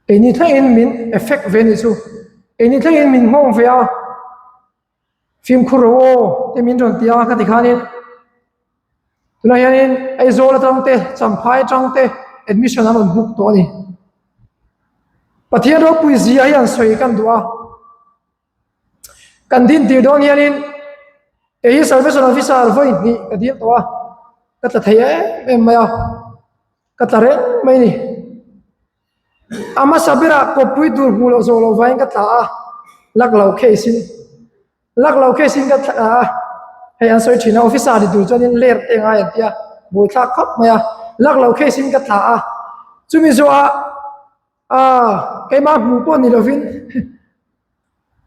Keini thlengin min effect ve nih chu. Keini thlengin min nghawng ve a, fimkhur ro aw te min rawn ti a ka ti khanin tunah hianin Aizawl atang te Champhai atang te admission an rawn book tawh a ni. Pathian ropui zia hi an sawi kan duh a. Kan din tir dawn hianin kei hi salvation officer vawi hnih ka dil tawh a, ka tla thei em em mai a, ka tla reng mai a ni. A hmasa berah kawppui tur hmuh loh zawh loh vangin ka tla a, luck lo case in luck lo case in ka tla a, hei an sawi thin a officer ni tur chuanin ler te ngai an tia buaithlak khawp mai a, luck lo case in ka tla a, chumi zawhah A, keimah hmuh pawh ni lovin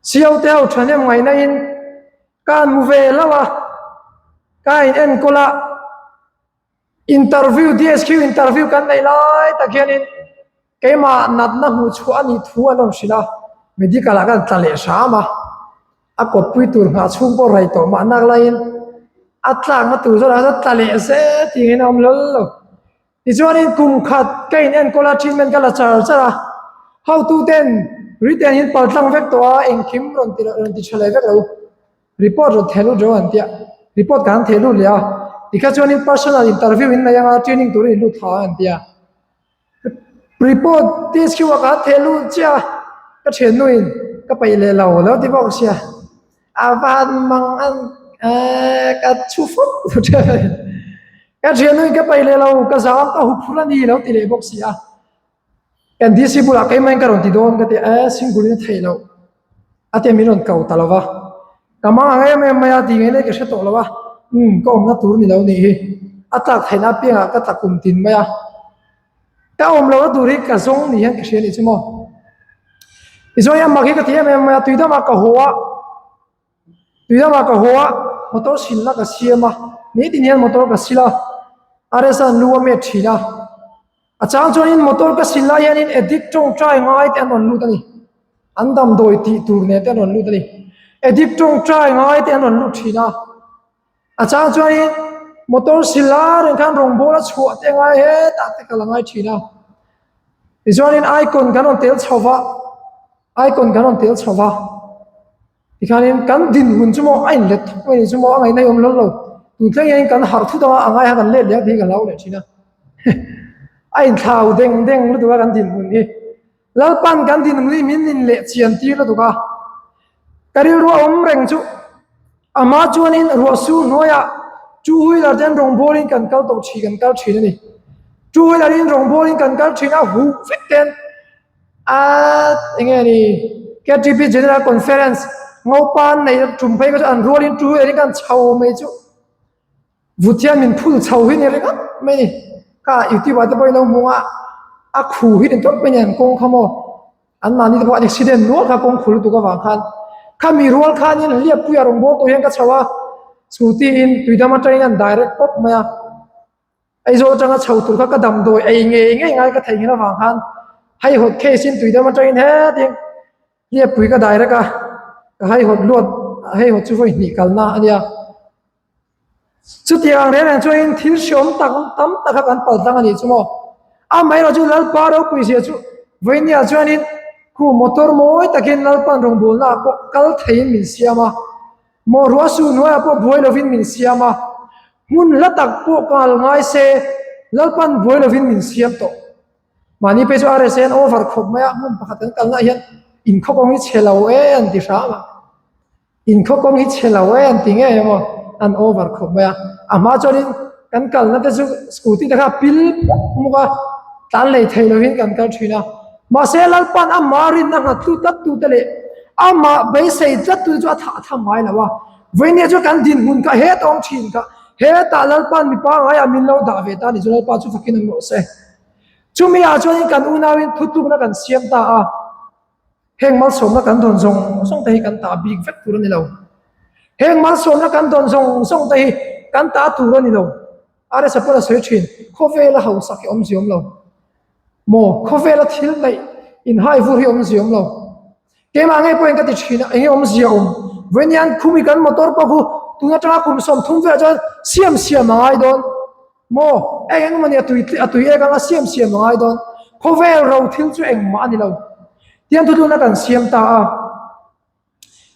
Sio te ho thahnem ngaihna in ka han hmu ve hlauh a, ka in enkawl a, interview DSQ interview kan neih lai tak hianin keimah natna hmuh chhuah a nih thu an rawn hrilh a, medical ah kan tla leh hram a, a kawppui tur nghah chhung pawh rei tawh mah nak laiin a tlakna tur zawt ah chuan tla leh zet tih in a awm hlawl lo. Tichuanin kum khat ka in enkawl a, treatment ka la char char a, hotuten written in pal tlang vek tawh a, engkim rawn ti rawn ti tha leh vek lo, report rawn theh lut reuh an tia, report kan theh lut leh a, tikha chuanin personal interview in nei anga training turin in lut thla ang an tia, report THQ ah kan theh lut chiah a, ka thiannuin ka peih leh lo lo ti bawk sia. A van mang an ka chhu fawk lo thin a ni. Ka thiannuin ka paih leh lo, ka zam ka hup phur a ni lo ti leh bawk si a. Kan DC bulah keimah in ka rawn ti dawn ka ti a, single in a theih loh a tia min rawn ko ta lo va. Ka mang ang em em mai a ti ngei leh ka hre tawh lo a, umm ka awmna tur ni lo nih hi. A tlak theihna apiangah ka tla kum tin mai a. Ka awm lo a tur hi ka zawng ni hian ka hria nih chu maw. Tichuan a mak hi ka ti em em mai a, tui damah ka haw a, tui damah ka haw a, motor silna ka siam a, nitin hian motor ka sil a, RS-a lu a met thin a, a chang chuanin motor ka sil lai hianin addict tawngtai ngai te an rawn lut a ni, an damdawi tih tur nen te an rawn lut a ni, addict tawngtai ngai te an rawn lut thin a. A chang chuanin motor sil la reng khan rawngbâwl a chhuah te ngai hetah te ka la ngai thin a. Tichuanin icon kan rawn tel chho va, icon kan rawn tel chho va. Tikhanin kan dinhmun chu maw a inlet thawk mai ni chu maw a ngaihna hi awm hlawl lo. Tun thleng hian kan harh thut anga a ngai kha kan let leh ang tih hi ka hlau leh thin a. A inthlau deng deng lutuk a kan dinhmun hi. Lalpan kan dinhmun hi min inleh chian tir lutuk a. Ka rilru a awm reng chu Amah chuanin ruah sur hnuaiah two wheeler ten rawngbawlin kan kal tawh thin kan kal thin a ni. Two wheeler in rawngbawlin kan kal thin a huh vek ten a enge ni KTP General Conference Ngopa an neih tum phei kha chu an rualin two wheeler in kan chho mai chu vut hian min phul chho hi ni ringawt mai ni. Kha YouTube ah te pawhin lo hmu a a khu hi ni tawp mai ni an kawng kha maw. An mahni te pawh an accident nual kha kawng khul lutuk avang khan khami rual khanin hliappuia rawn bawr tur hian ka chho a, scooty in tuidam atangin an direct pawp mai a, Aizawl atanga chho tur kha ka damdawi ei ngei ngei ngai ka theihnghilh avang khan haihawt case in tuidam atangin hetin hliappui ka direct a, ka haihawt luat haihawt chu vawi hnih kalna a nia. Chutiang reng reng chuanin thil hreawm tak tam tak kha kan pal tlang a nih chu maw? Amaherawh chu Lalpa ropui zia chu vawinia chuanin khu motor mawi takin Lalpa'n rawngbawlnaah pawh kal theiin min siam a, maw ruah su hnuaiah pawh buai lovin min siam a, hmun hla tak pawh kal ngai se Lalpa'n buai lovin min siam tawh. Mahni phei chu RSA an over khawp mai a, hmun pakhat kan kalnaah hian inkhaw kawng hi chhe lo e an ti hram a. Inkhaw kawng hi chhe lo e an ti ngei emaw an over khawp mai a. A hma chuanin kan kalna te chu scooty te kha a pil muk muk a, tlan lei thei lovin kan kal thin a. Mahse Lalpa'n amah rinna nghat tlu tlat tute leh amah beisei tlat tute chu a thah tham ngai lo a. Vawinia chu kan dinhmun kha hetah awm thin kha, hetah Lalpa'n mipa ngaiah min lo dah ve ta a ni chu Lalpa chu fakin awm rawh se. Chumi ah chuanin kan unauin thutlukna kan siam ta a. Heng malsawmna kan dawn zawng zawng te hi kan ta bik vek tur a ni lo. Heng malsawmna kan dawn zawng zawng te hi kan ta tur a ni lo. RS a pawn a sawi thin, khawvela hausak hi awmzia awm lo. Maw, khawvela thil neih inhai vur hi awmzia awm lo. Keimah ngei pawhin ka ti thin a, enge awmzia awm? Vawiin khumi kan motor pawh khu tun atanga kum 30 velah chuan siam siam a ngai dawn. Maw, eng eng mawni a tui a tui ek anga siam siam a ngai dawn. Khawvel ro thil chu engmah a ni lo. Tiang thuthlunna kan siam ta a.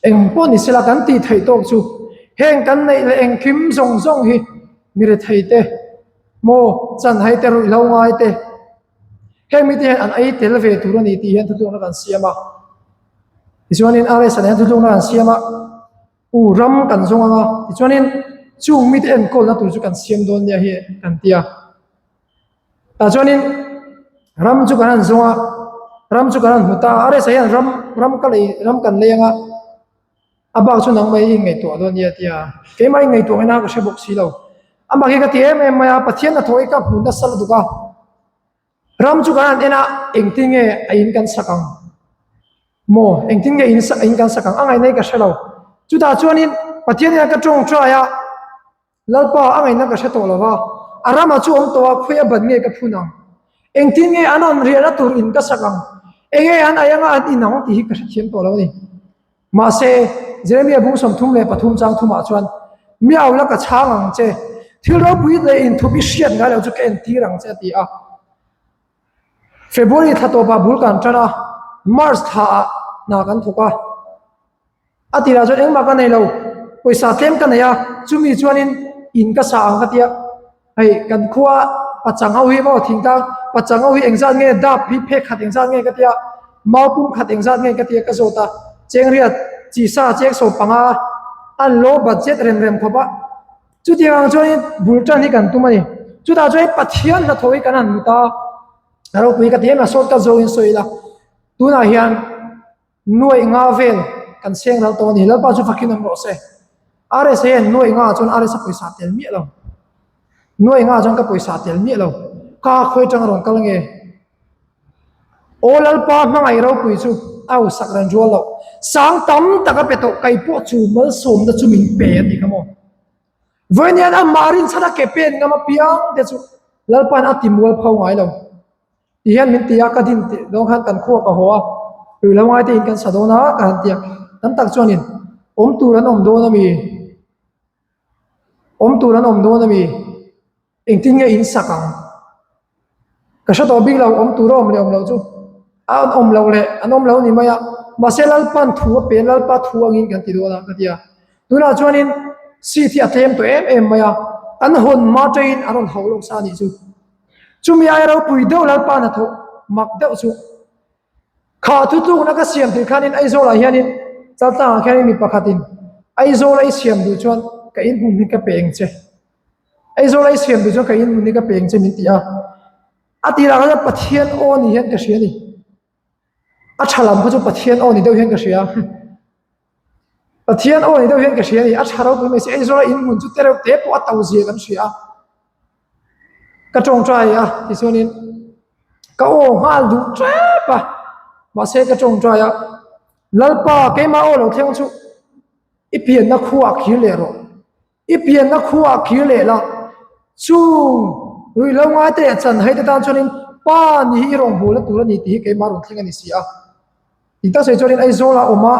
Eng pawh ni sela kan tih theih tawk chu heng kan neih leh engkim zawng zawng hi mi rethei te, maw, chanhai te, ruihhlo ngai te, heng mite hian an ei tel ve tur a ni tih hian thuthlunna kan siam a. Tichuanin RS-a nen thuthlunna kan siam a. U ram kan zawng anga tichuanin chung mite enkawlna tur chu kan siam dawn nia hi kan ti a. Tah chuanin ram chu kan han zawng a, ram chu kan han hmu ta a, RSA hian ram ram ka lei ram kan lei anga a bak chu nangmah i inngaihtuah dawn nia a ti a. Keimah inngaihtuah ngaihna ka hre bawk si lo. Amah hi ka ti em em mai a, Pathian hnathawh hi ka hmu nasa lutuk a. Ram chu kan han en a, engtin nge a in kan sak ang? Maw, engtin nge in in kan sak ang? A ngaihna hi ka hre lo. Chutah chuanin Pathian hian ka tawngtai a, Lalpa a ngaihna ka hre tawh lo va, a ramah chu awm tawh a, khawi a ban nge ka phun ang? Engtin nge an rawn riahna tur in ka sak ang? Enge an ai anga an in ang tih hi ka hrethiam tawh lo a ni. Mahse, Jeremia bung 33 chang thumah chuan, Mi au la ka chhang ang che, thil ropui leh inthup i hriat ngai lo chu ka entir ang che a ti a. February thla tawpah bul kan tan a, March thlaah hna kan thawk a. A tirah chuan engmah ka nei lo, pawisa tlem ka nei a, chumi chuanin in ka sa ang ka ti a. Hei kan khua pachang ho hi maw thingtlang pachang ho hi engzat nge dap hi phek khat engzat nge ka tia mau pum khat engzat nge ka tia ka zawt a chengriat chi sa cheng sawm panga an low budget rem rem khawp a chutiang ang chuanin bul tan hi kan tum a ni chutah chuan Pathian hnathawh hi kan han hmu ta a ropui ka ti em a shortcut zawngin sawi ila tunah hian Nuaih nga vel kan seng ral tawh a ni. Lalpa chu fakin awm rawh se. RSA hian nuaih nga chuan RSA pawisa tel miah lo. Nuaih nga chuan ka pawisa tel miah lo. Ka khawi atang a rawn kal nge? Aw Lalpa hmangaih ropui chu a hausak ran rual loh. Sang tam tak a pe tawh kei pawh chu malsawmna chu min pe a ti kha maw. Vawiin hian amah rinchhan a ke pen ngam apiang te chu Lalpa'n a ti mual pho ngai lo. Ti hian min ti a, ka din tih dawn khan kan khua ka haw a, tui lo ngai te in kan sa dawn a ka han ti a, tam tak chuanin awm tur an awm dawn a mi? Awm tur an awm dawn a mi? Engtin nge in sak ang? Ka hre tawh bik lo, awm tur a awm leh awm loh chu a an awm loh leh an awm lo a ni mai a, mahse Lalpa'n thu a pe a, Lalpa thu angin kan ti dawn a ka ti a, tunah chuanin seat hi a tlem tawh em em mai a, kan hawn hma taiin an rawn hauh lawk sa a nih chu. Chumi aia ropui deuh Lalpa hnathawh mak deuh chu kha thutlukna ka siam tih khanin Aizawlah hianin Chaltlangah khianin mi pakhatin Aizawla i siam duh chuan ka inhmun hi ka pe ang che Aizawla i siam duh chuan ka inhmun hi ka pe ang che min ti a a tirah khan Pathian aw ni hian ka hria a ni a tha lam kha chu Pathian aw ni deuh hian ka hria Pathian aw ni deuh hian ka hria a ni a tha ropui mai si Aizawla inhmun chu tereuh te pawh a to zia kan hria a. Ka tawngtai a tichuanin ka aw nghal duh tep a, mahse ka tawngtai a, Lalpa keimah aw lo thleng chu i pianna khuaah khir leh rawh, i pianna khuaah khir leh la, chung ruihhlo ngai te leh chanhai te tan chuanin Pa ni hi i rawngbawlna tur a ni tih hi keimah rawn thleng a ni si a. Tih tak sawi chuanin Aizawla awm a,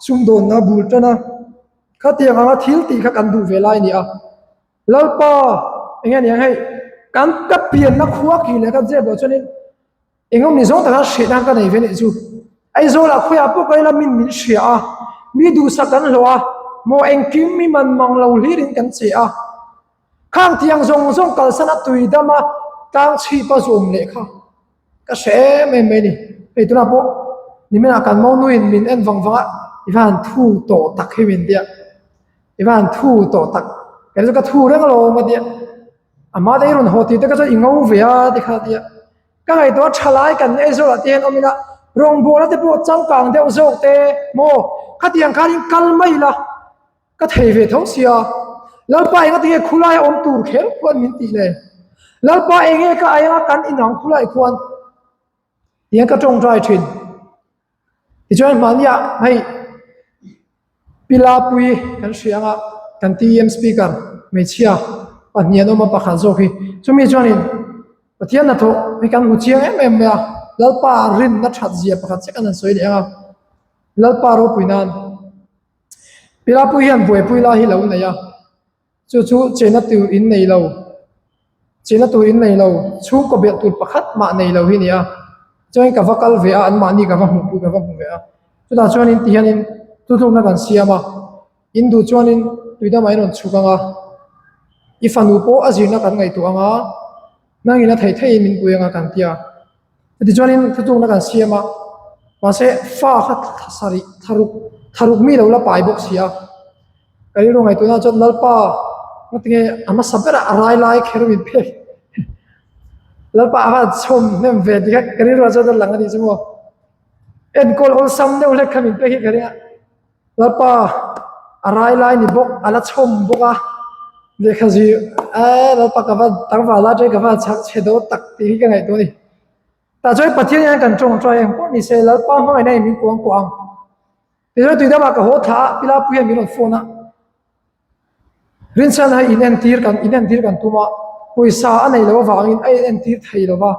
sumdawnna bul tan a, khatiang anga thil tih kha kan duh ve lai a ni a. Lalpa, eng nge niang hei, kan ka pianna khua ki leh ka zep loh chuanin eng awm ni zawng taka hriatna ka nei ve nih chu. Aizawlah khawiah pawh ka ila min min hria a, mi duhsak kan hlawh a, maw engkim mi man mang lo hlirin kan che a. Khang tiang zawng zawng kalsan a tui dam a, tlang chhip a zawm leh kha. Ka hre em em mai a ni. Hei tunah pawh niminah kan monu in min en vang vang a, i va han thu tawh tak hi min tia, i va han thu tawh tak, kei chu ka thu reng alawm a tia, a hma te i rawn haw tih te kha chuan i ngo ve a ti kha a tia. Ka ngaihtuah tha lai kan Aizawl ah te hian awm ila, rawngbawlna te pawh changkang deuh zawk te maw khatiang khanin kal mai ila. Ka thei ve tho sia, Lalpa enga tinge khulai a awm tur kher khuan min tih le? Lalpa enge ka aianga kan inang khulai khuan? Tiang ka tawngtai thin. Tichuan hmahniah hei Pilapui kan hria anga kan TEM speaker hmeichhia pahnih an awm a pakhat zawk hi. Chumi chuanin Pathian hnathawh hi kan hmu chiang em em mai a, Lalpa rinna that zia pakhat chiah kan han sawi leh anga Lalpa ropui nan. Pilapui hian buaipui lai hi lo nei a, chu chu chena tur in nei lo, chena tur in nei lo, chhungkaw belh tur pakhat mah nei lo hi a ni a, chuan ka va kal ve a, anmahni ka va hmuhpui ka va hmu ve a, chutah chuanin ti hianin thutlukna kan siam a, in duh chuanin tuidamah in rawn chhuk ang a, i fanu pawh a zirna kan ngaihtuah ang a, nangin a theih theihin min pui ang a kan ti a. Tichuanin thutlukna kan siam a, mahse fa kha thla sarih thla ruk thla ruk mi lo la pai bawk si a. Ka rilru ngaihtuahna chuan Lalpa ngatinge a hmasa berah a rai lai kher min pek Lalpa a van chhawm hnem ve tih kha ka rilruah chuan a lang a nih chu maw. Enkawl awlsam deuh hlek kha min pek hi ka ring a. Lalpa a rai lai ni bawk a la chhawm bawk a lehkha zir eee Lalpa ka va tlangval a ka va chhak chhe dawn tak tih hi ka ngaihtuah a ni. Tah chuan Pathian hian kan tawngtai ang pawh ni se Lalpa hmangaihna in min kuang kuah ang. Tichuan tuidamah ka haw thla a Pilapui hian min rawn phone a. Rinchhan hi inentir kan inentir kan tum a, pawisa a neih loh avangin a inentir thei lo va,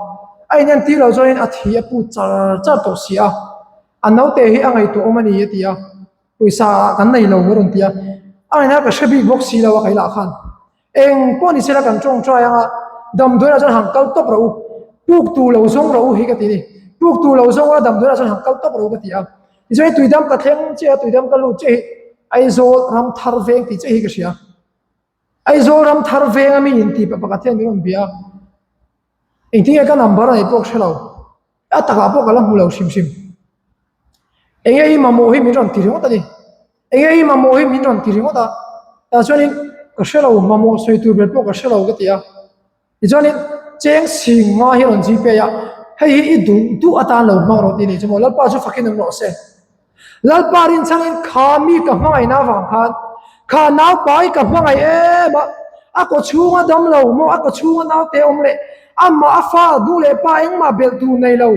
a inentir loh chuanin a thi a put char char tawh si a, a naute hi a ngaihtuah awm a ni a ti a, pawisa kan nei lo a rawn ti a, a ngaihna ka hre bik bawk si lo a keilah khan eng pawh ni sela kan tawngtai ang a, damdawiah chuan han kal tawp rawh u, puk tur lo zawng rawh u hi ka ti a ni, puk tur lo zawng a damdawiah chuan han kal tawp rawh u ka ti a. Tichuan tuidam ka thleng che a, tuidam ka lut che hi Aizawl ram thar veng tih che hi ka hria. Aizawl ram thar veng a mi in tih pa pakhat hian min rawn bia a. Engtin nge ka number a neih pawh ka hre lo. A takah pawh ka la hmu lo hrim hrim. Enge i mamawh hi min rawn ti ringawt a ni. Enge i mamawh hi min rawn ti ringawt a. Tah chuanin ka hre lo, mamawh sawi tur ber pawh ka hre lo ka ti a. Tichuanin cheng sing nga hi a rawn zipei a, hei hi i duh duh atan lo hmang rawh tih a nih chu maw, Lalpa chu fakin awm rawh se. Lalpa rinchhangin kha mi ka hmangaihna avang khan kha naupai ka hmangaih em a, a kaw chhunga dam lo maw, a kaw chhunga naute awm leh amah a fa nu leh pa engmah belh tur nei lo,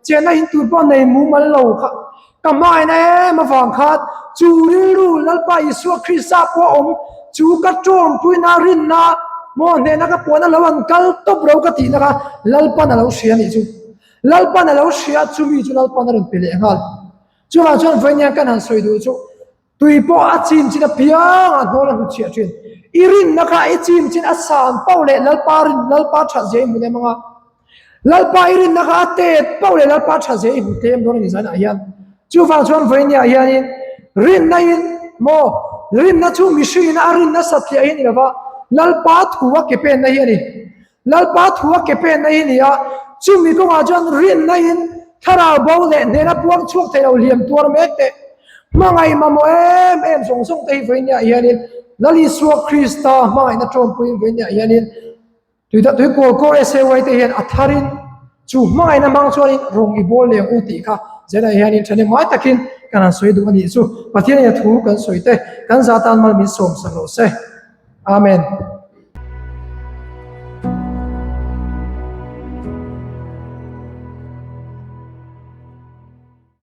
chenna in tur pawh nei mumal lo kha Ka hmaina em avang khan chu rilru Lalpa Isua Krista pawh a awm, chu ka tawmpuina rinna maw hnehna ka puan a lo an kal tawp ro ka tihna kha Lalpan a lo hria a nih chu. Lalpan a lo hria chumi chu Lalpan a rawn pe leh nghal. Chuvang chuan vawiin kan han sawi duh chu tui pawh a chim chin apiang ah hnawl a hnutchhiah thin. I rinna kha i chim chin a san pauh leh Lalpa rin Lalpa that zia i hmu lem ang a. Lalpa i rinna kha a tet pauh leh Lalpa tha zia i hmu tlem dawn a ni zanah hian. Chuvang chuan vawinia hianin rinna in maw rinna chu mihringin a rinna satliah hi a ni lova, Lalpa thu a ke penna hi a ni. Lalpa thu a ke penna hi a ni a, chumi kawngah chuan rinna in thlarau bo leh hnena puang chhuak thei lo hliam tuar mek teh. Hmangaih mamawh em em zawng zawng te hi vawinia hianin Lal Isua Krista hmangaihna tawmpuiin vawinia hianin Tuidah tui kawl kawl SAY te hian a tharin chu hmangaihna hmang chuanin rawng i bawl leng u tih kha Zena hianin thahnem ngai takin kan han sawi duh a nih chu. Pathianin a thu kan sawi te kan zah tan mal min sawm sak rawh se. Amen.